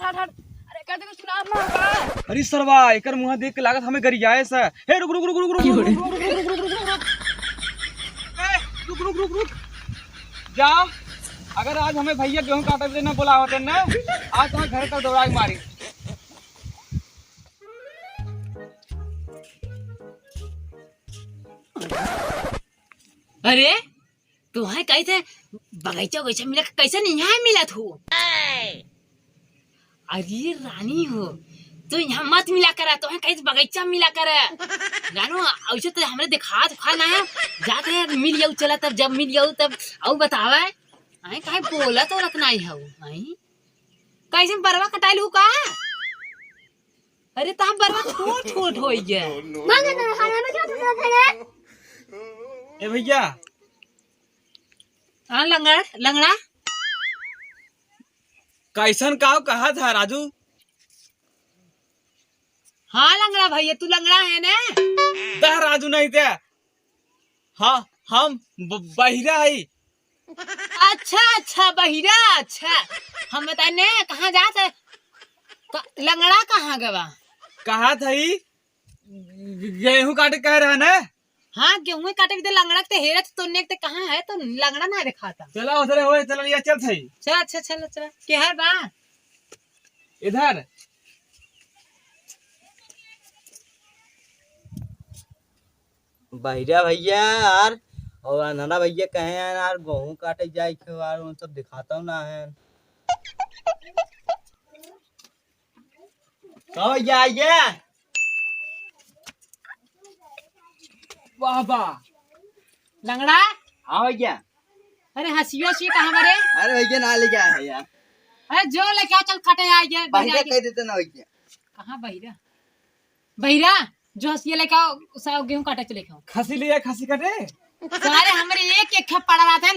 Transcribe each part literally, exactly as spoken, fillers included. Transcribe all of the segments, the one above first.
हट, हट। अरे, कहते कुछ सुनात ना का? अरे सरवा, एकर मुँह देख के लागत हमें गरियाए से। हे, रुक, रुक, रुक। ए, रुक, रुक, रुक, रुक। जा, अगर आज हमें भैया गेहूं काटे बदे ना बोलावत ना, आज तुम्हें घर तक दौड़ा के मारी। अरे, तोहे कहित है बगइचा उगइचा मिला, कैसे नहीं यहाँ मिलत हो? अरे रानी हो, तू यहाँ मत मिला करा, तोहे कहित बगइचा मिला करा। जानो, ऐसे तो हमरे देखात उखात ना है, जाते हैं मिल जाऊ, चला तब, जब मिल जाऊ तब, अउ बतावे। आई काहे बोलत ओलत नाहीं हऊ, आई? कैसे बरवा कटाइल हू का? अरे, तहार बरवा छोट छोट होई गया। मांगे तो खाना में क्या पसंद है रे? ए भैया। हाँ, लंगड़ा, लंगड़ा। कैसन काव कहा था राजू? हाँ, लंगड़ा भैया, तू लंगड़ा है ना? दह राजू नहीं थे। हाँ, हम ब-, बहिरा हई। अच्छा, अच्छा, बहिरा, अच्छा। हम बताए ने, कहाँ जात है? क-, लंगड़ा कहाँ गवा? कहा था ई? ग-, गेहूं काटे कह रहा ना? हाँ, गेहूं काटे के तो लंगड़ा के तो हेरत तो नेक ते कहाँ है, तो लंगड़ा ना दिखाता। चला उधरे होए, चला लिया, चल सही। चला, अच्छा, चला, चला। के है बा? इधर। बहिरा भैया यार, और अनहरा भैया कहे हैं यार, गेहूं काटे जाए के यार, उन सब दिखाता हूँ ना है। कहो भैया, आइए। वाह, वाह। लंगड़ा? हाँ भैया। अरे, हंसियो सी कहाँ बा रे? अरे भैया, ना ले गया है यार। अरे, जो लेके आओ, चल काटे आइए, बहिरा बहिरा के। कह देते ना भैया। कहाँ बहिरा? बहिरा, जो हंसिया लेके आओ, सब गेहूं काटे चले के आओ। खसी ले आए, खसी काटे? सारे हमरे एक एक खे पड़ा रहत है।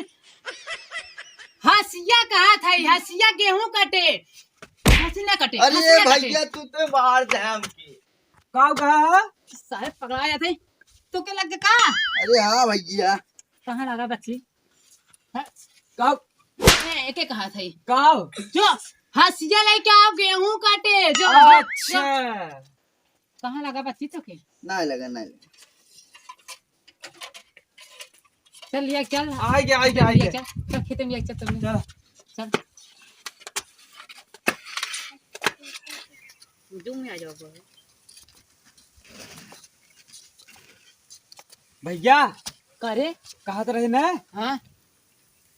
हंसिया कहा था, हंसिया गेहूं काटे। हंसी ना काटे, अरे हंसी ना काटे। भैया, तू तो मार दे हमके। का कहा है? सारे पकड़ा जाते। तो के लग का? अरे हाँ भैया। कहाँ लगा बच्ची? हाँ? का? ए, एके कहा था ई। का? जो हंसिया लेके आओ, गेहूं काटे, जो, जो, अच्छा। जो। कहाँ लगा बच्ची तो के? नहीं लगा, नहीं लगा। चल, ये चल। आ गया, आ गया, आ ये गया। चल, चल, खेते में ये चल, तुमने। चल। चल। जूम में आ जाओ, बहू। भैया। का रे? कहत रहे ना? हाँ।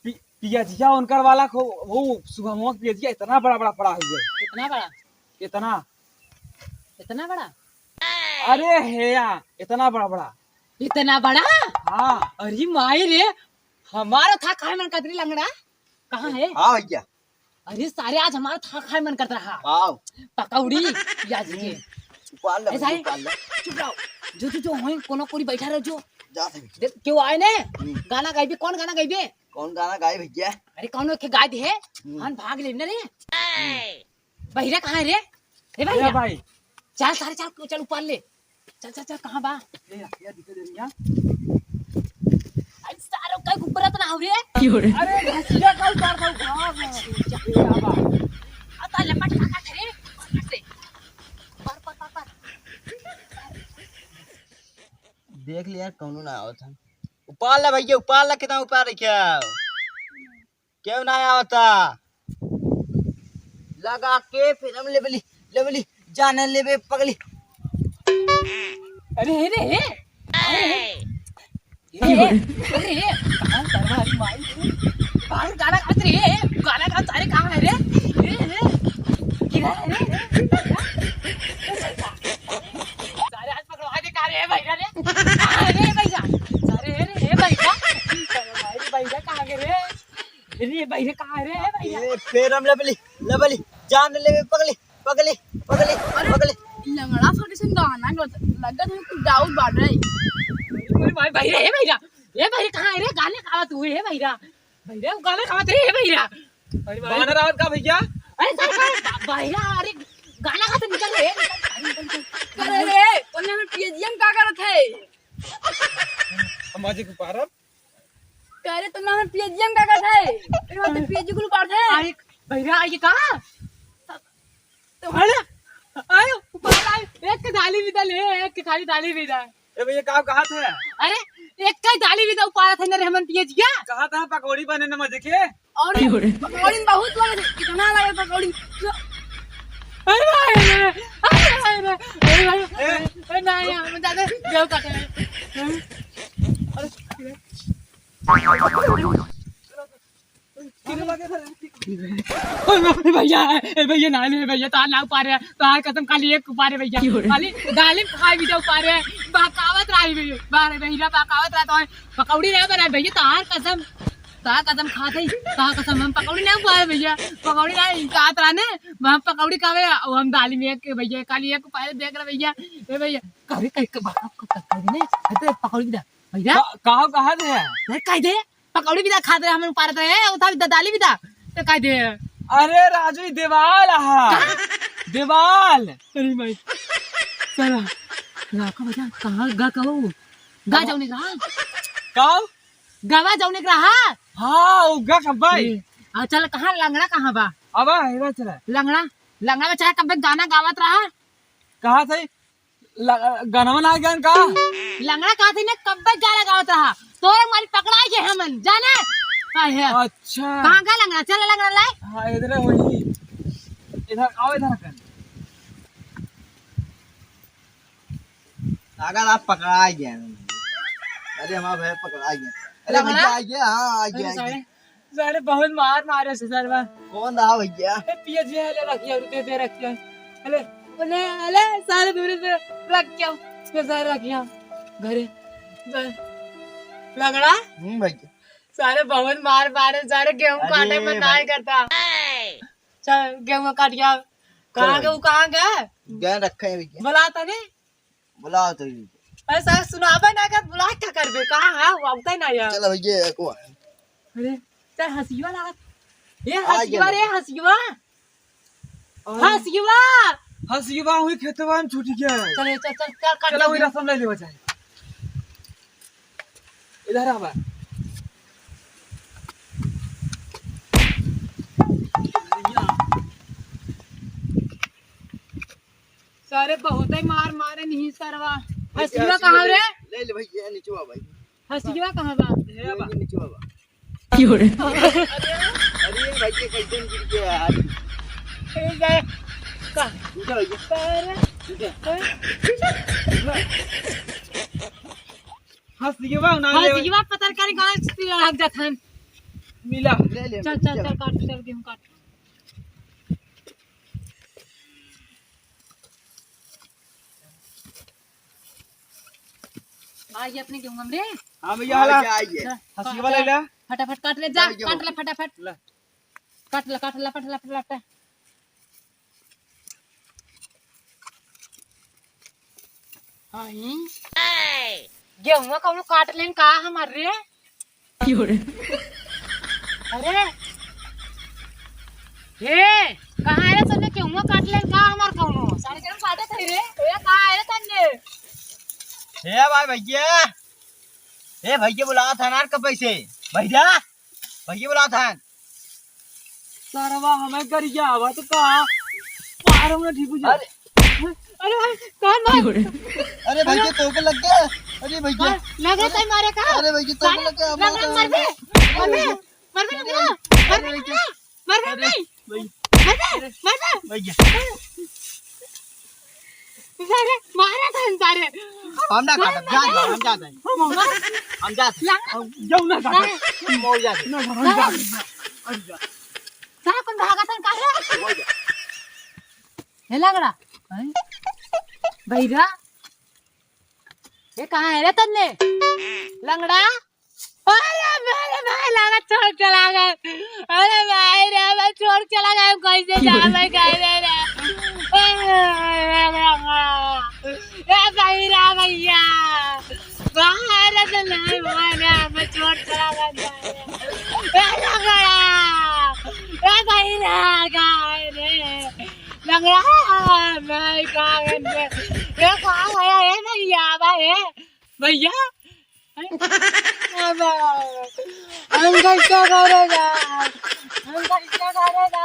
पि-, पियजिया उनकर वाला खो-, वो शुभमवा के पियजिया इतना बड़ा बड़ा पड़ा हुआ है। कितना बड़ा? इतना। इतना बड़ा? अरे हेया, इतना बड़ा बड़ा। इतना बड़ा? हाँ। अरे माई रे, हमारा था खाए मन करत रही लंगड़ा। कहाँ है? हाँ भैया। अरे सारे, आज हमारा था खाए मन करत रहा। आओ। पकौड़ी पियाज के। उपाल ले, ऐसा है? उपाल ले। चुप रहो। जो, जो, जो, वहीं कोनो कोरी बैठा रहो जो। जा सही। देख, क्यों आए ने? हम्म। गाना गाइबे, कौन गाना गाइबे? कौन गाना गाए भैया? अरे कौनो के गाय दे है। हम्म। हम भाग लेब ना रे। बहिरा कहाँ है रे? ए ए बहिरा। भाई। चल सारे चल, चल उपाल ले। चल चल चल, कहाँ बा? ए, या दिखे दे रही है। अरे सारे कई ऊपर इतना हो रे। क्यों रे? अरे घसिया का उतार दो, घाव है। अच्छा, क्या बा? आता लपट का का रे? लपट से। पर, पर, पर, पर। देख लिया, कौनो ना आवत है। उपाल ला भैया, उपाल ला, कितना उपाल रखे हो? क्यों ना आवता? लगा के फिर हम लेबली, लेबली, जाने लेबे पगली। अरे, अरे, अरे, अरे, अरे, अरे, कहाँ करवा रही माई तू? बाहर गाना गात रे, गाना गात, अरे, कहाँ है रे? अरे, अरे, गिरा है रे? सारे हाथ पकड़वा दे, कहाँ रे भैया रे? कहाँ रे भैया? अरे रे, रे भैया, अरे भैया, कहाँ गए रे? रे भैया, कहाँ रे भैया? ए, फेर हम लबली, लबली, जान लेवे पगली, पगली, पगली, अरे, पगली। लंगड़ा सा कैसन गाना गावत, लगत है कुछ गाउत बाटे। अरे भाई, भैया, ए भैया, ए भैया, कहाँ है रे? गाने गावत हुए, ए भैया। भैया, वो गाना गावत रहे, ए भैया। अरे भाई। बानर आवत का भैया? अरे सर, भाई, भैया, अरे गाना गावत निकल रे, निकल, निकल, निकल। अरे रे, तोने हमें पेजियम का करत है? हम आज एक पारब। करे तो ना पेजियम का करत है? फिर वहाँ पे पेजी गुल पार थे। अरे भैया, ये कहाँ? अरे, अरे, ऊपर आए, एक के दाली भी दे ले, एक के खाली दाली भी दे। ए भैया, का कहत है? अरे, एक का दाली भी दे, ऊपर थे ना रे, हमन पिए जिया। कहत है पकौड़ी बने न मजे के। और पकौड़ी में बहुत लगे, कितना लगे पकौड़ी। अरे भाई रे, अरे भाई रे, अरे भाई रे, ए। ए, ना, यार, हम ज्यादा गेहूं काटे हैं। अरे, अरे भैया, ए भैया, ना ले भैया, तार ना उपारे, तार कसम खाली एक उपारे भैया, खाली दालिम खाई भी दे उपारे, बहकावत रही भैया, बारे भैया बहकावत रहा तो पकौड़ी ना बनाए भैया, तार कसम, तार कसम खात है, तार कसम हम पकौड़ी ना उपारे भैया, पकौड़ी ना खात रहा ने, हम पकौड़ी खावे, और हम दालिम एक भैया, खाली एक उपारे देख रहे भैया, ए भैया, करे कहीं के बात को कर दे ने, अरे पकौड़ी दे भैया, का, कहा, कहा दे? नहीं कह दे। पकौड़ी भी दा खात रहे, हमन उपारत रहे, उठा भी दा, दाली भी दा, तो कह दे। अरे राजू, ई देवाल आहा। का? देवाल। अरे माई। साला, राखो बजा, कहाँ गा कहो? गा अब जाउने का रहा? का? गवा जाउने का रहा? हाँ, वो गा कब्बे। ए, आ, चल, कहाँ लंगड़ा कहाँ बा? अब आ, हेरा चला। लंगड़ा, लंगड़ा में चाहे कब्बे गाना गावत रहा। कहाँ थे? ल-, गनवा ना गन का? लंगड़ा कहा थे ने, कब्बे गाना गावत रहा। तोरे मारी पकड़ा के हमन, जाने? का है? अच्छा। कहाँ गया लंगड़ा? चल लंगड़ा लाए। हाँ, इधर वही। इधर आओ, इधर कर। अगर आप पकड़ा गए। अरे, हमारा भाई पकड़ा गया। अरे, लंगड़ा? भैया, आ गया, हाँ, आ गया, अरे, आ गया। सारे। सारे बहुत मार मारे से सरवा। कौन रहा भैया? ए, पिए जी, ले रखिया, रुपये दे रखिया। अले, अले, अले, सारे दूर से रखिया, ये सारे रखिया। घरे, घरे। लंगड़ा? हम्म, भैया। सारे बहुत मार मारे, सारे गेहूं अरे काटे में भाई। नाई करता। चल, गेहूं काट गया। कहाँ चल। गए, वो कहाँ गए? गए रखे हैं भैया। बुलाता नहीं? बुलाओ तो। अरे साला सुनाबे ना कर, बुला क्या करबे? कहाँ है वो? आवते ना यार। चलो भैया, एक और। अरे, चल हंसिया लागत। ये आ हंसिया गया। रे, हंसिया। और हंसिया। हंसिया वही खेतवा में छूट गया है। चल, चल, चल, चल, काट चलो, वही ले। रसम ले लेवा जाए। इधर आवा। सारे बहुते मार मारे नहीं सरवा। भैया, हंसिया कहाँ रे? ले ले भैया, निचवा भाई। हंसिया कहाँ बा? ये बा। ये निचवा बा। क्यों रे? अरे, अरे भैया, कैसे गिर गया यार? ए, बे, का? उठा भैया। का रे? उठा। का? हंसिया ना हाँ, ले। हंसिया पता करे कहाँ से लग जात हन। मिला। ले ले, चल, चल, चल। चल, काट, चल, गेहूं काट। आ, ये अपने गेहूं हमरे। हाँ भैया, हाँ, हाला। ये आई है। चल, हंसिया काट वाला ले। ले। फटाफट काट ले, जा, जा, जा। काट ले फटाफट। ले। काट ले, काट ले, फट ले, फट ले। हाँ, ई। गेहुआ कौनो काट लेन का हमार रे? क्यों रे? अरे, हे, कहाँ है रे तन्ने? गेहुआ काट लेन का हमार कौनो? सारे गेहूं काटे थे रे। ए, कहाँ है रे तन्ने? ए भाई भैया, ए भैया बुलावत है ना कब से? भैया, भैया बुलावत है। सरवा हमें गरियावत का? पार में ठीक हो जा। अरे। अरे भाई, कौन भाई? अरे भाई, अरे। ये तो के लग गया। अरे भैया। हाँ, लग रहा था मारे का? अरे भैया, तो के सारे लग गया, लग रहा, मारे। मर बे, मर बे, अरे मर बे, भैया। मर बे, अरे भैया। मर बे, अरे मर बे। भैया। मर बे, मर बे। भैया। सारे, मारा था सारे। हम ना मारा, काटब, जा, मारा। जा, हम जाते हैं। हम, हम, हम जाते हैं। लंगड़ा। हम जाओ ना काटब। लंगड़ा। हम जाते हैं। ना, हम जाते हैं। अरे जा। सारा कौन भागा था, काहे? हे लंगड़ा, हैं? बहिरा, ये कहाँ है रे तन्ने? लंगड़ा, अरे मेरे भाई, लंगड़ा छोड़ चला गए। अरे भाई रे, मैं छोड़ चला गया, कैसे जावे, कैसे रे? ए बहिरा भैया, बाहर तो नहीं हुआ ना, मैं छोड़ चला गया। ए लंगड़ा, ए बहिरा, कहाँ है रे? लंगड़ा, मैं कहाँ है रे? ये कहाँ गया? ए भैया, भाई, भैया, हम कैसे करेगा? हम कैसे करेगा?